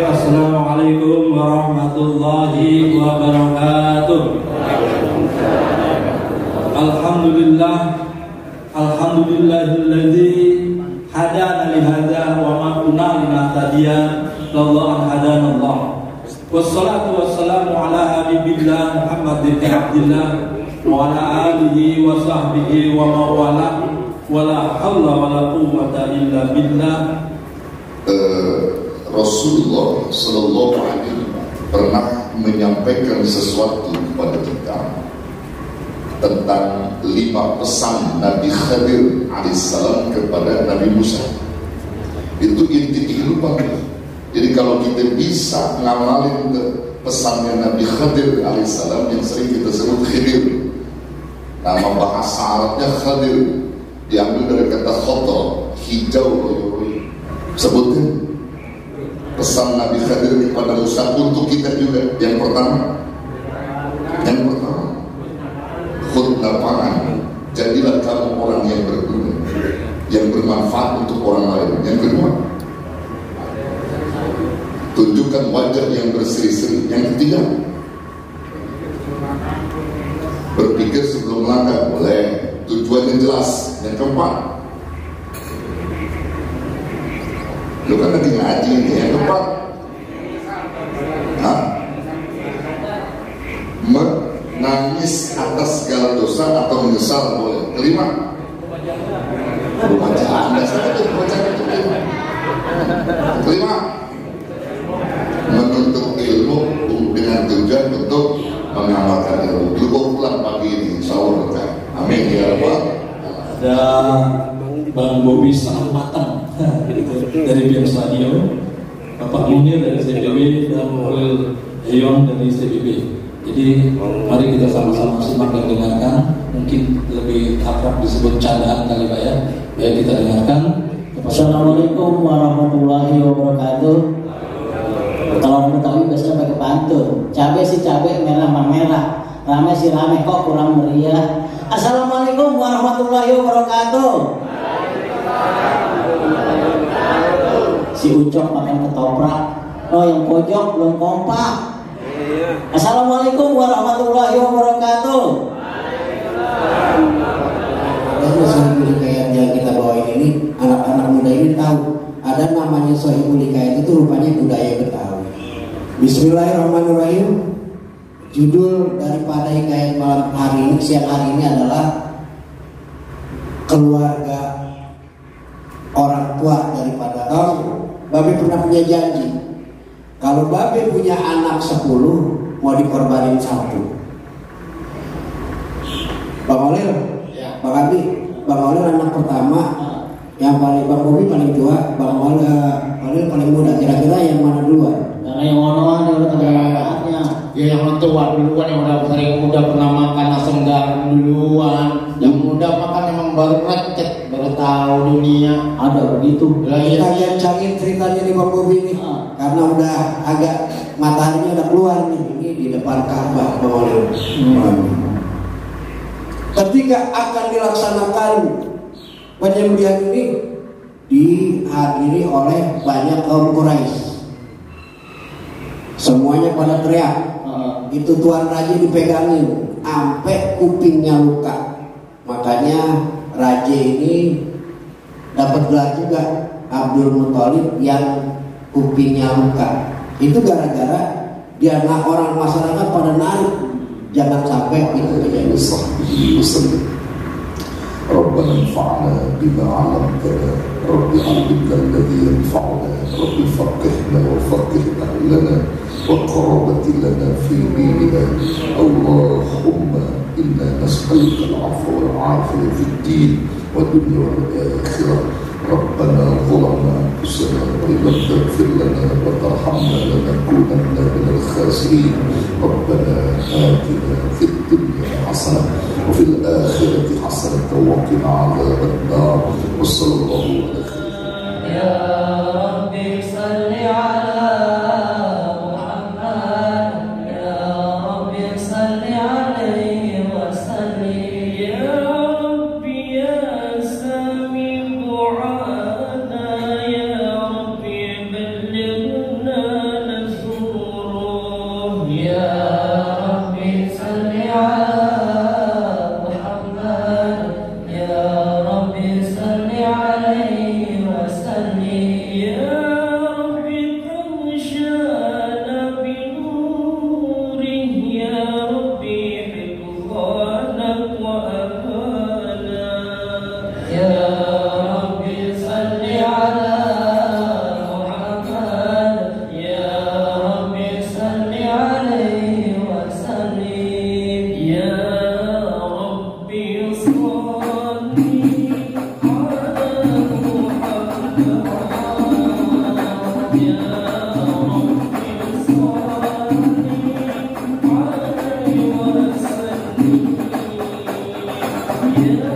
Assalamualaikum warahmatullahi wabarakatuh. Alhamdulillahilladzi hadana li hadza wa ma kunna linahtadiya laula an hadanallah. Wassalatu wassalamu ala habibillah Muhammad bin Abdillah wa ala alihi wa sahbihi wa mawala wala haula wala quwwata illa billah. Rasulullah Sallallahu Alaihi Wasallam pernah menyampaikan sesuatu kepada kita tentang 5 pesan Nabi Khadir alaihissalam kepada Nabi Musa. Itu inti kehidupan. Jadi kalau kita bisa ngamalin pesannya Nabi Khadir alaihissalam yang sering kita sebut Khidir, nama bahasa Arabnya Khadir, diambil dari kata khotor, hijau, sebutkan pesan Nabi Khadir kepada Musa untuk kita juga. Yang pertama khutbah pangan, jadilah kamu orang yang berguna, yang bermanfaat untuk orang lain. Yang kedua, tunjukkan wajah yang berseri-seri. Yang ketiga, berpikir sebelum melangkah, boleh, tujuannya jelas. Yang keempat, lu kan lagi ngaji nih. Yang keempat, menangis atas segala dosa atau menyesal boleh. Kelima, kelima, menuntut ilmu dengan tujuan untuk mengamalkan ilmu. Lu bawa pulang pagi ini, insya Allah berkah. Amin ya Rabbal. Ada Bang Bobi sangat matang dari Bias Radio, Bapak Munir dari CBB, dan Nurul Heyon dari CBB. Jadi mari kita sama-sama simak dan dengarkan. Mungkin lebih akrab disebut candaan kali Pak ya. Baik, kita dengarkan. Assalamualaikum warahmatullahi wabarakatuh. Kalau Betawi biasanya pakai pantun. Cabai si cabai, merah merah, rame si rame, kok kurang meriah. Assalamualaikum warahmatullahi wabarakatuh. Si Ucok makan ketoprak, oh yang pojok belum kompak. Assalamualaikum warahmatullahi wabarakatuh. Dan Sohibul Hikayat yang kita bawain ini, anak-anak muda ini tahu ada namanya Sohibul Hikayat, itu rupanya budaya Betawi. Bismillahirrahmanirrahim. Judul daripada hikayat malam hari ini, siang hari ini adalah keluarga orang tua daripada kamu. Babe pernah punya janji, kalau Babe punya anak 10, mau dikorbanin 1. Bang Olil, ya. Bang Adi, Bang Olil anak pertama, yang paling Bang Bobi paling tua, Bang Olil paling muda. Kira-kira yang mana duluan? Karena yang mana udah ada manfaatnya. Ya yang tua duluan, yang udah pernah makan asam garam duluan. Yang muda makan emang baru recet, baru tahu dunia. Ada begitu. Kita kencangin ceritanya di Bang Bobi ini, karena udah agak mataharinya udah keluar nih. Ini di depan Ka'bah, Bang Oli. Ketika akan dilaksanakan penyembelihan ini, dihadiri oleh banyak kaum Quraisy. Semuanya pada teriak. Itu Tuan Raja dipegangin sampai kupingnya luka. Makanya Raja ini dapat gelar juga Abdul Muthalib yang kupingnya luka. Itu gara-gara dia orang masyarakat pada narik. Jangan sampai itu terjadi. ربنا انفعنا بما علمتنا رب علمنا الذي ينفعنا رب فقهنا وفقه أهلنا وقرابة لنا في ديننا اللهم إنا نسألك العفو والعافية في الدين والدنيا والآخرة ربنا ظلمنا أنفسنا وإن لم تغفر لنا وترحمنا لنكونن من الخاسرين ربنا آتنا في الدنيا حسنة وفي الآخرة حسنة وقنا عذاب النار وصلى الله على خير يا رب صل على محمد يا رب صل عليه وسلم يا رب يا سامي دعانا يا رب بلغنا نزوره يا رب صل على Yeah.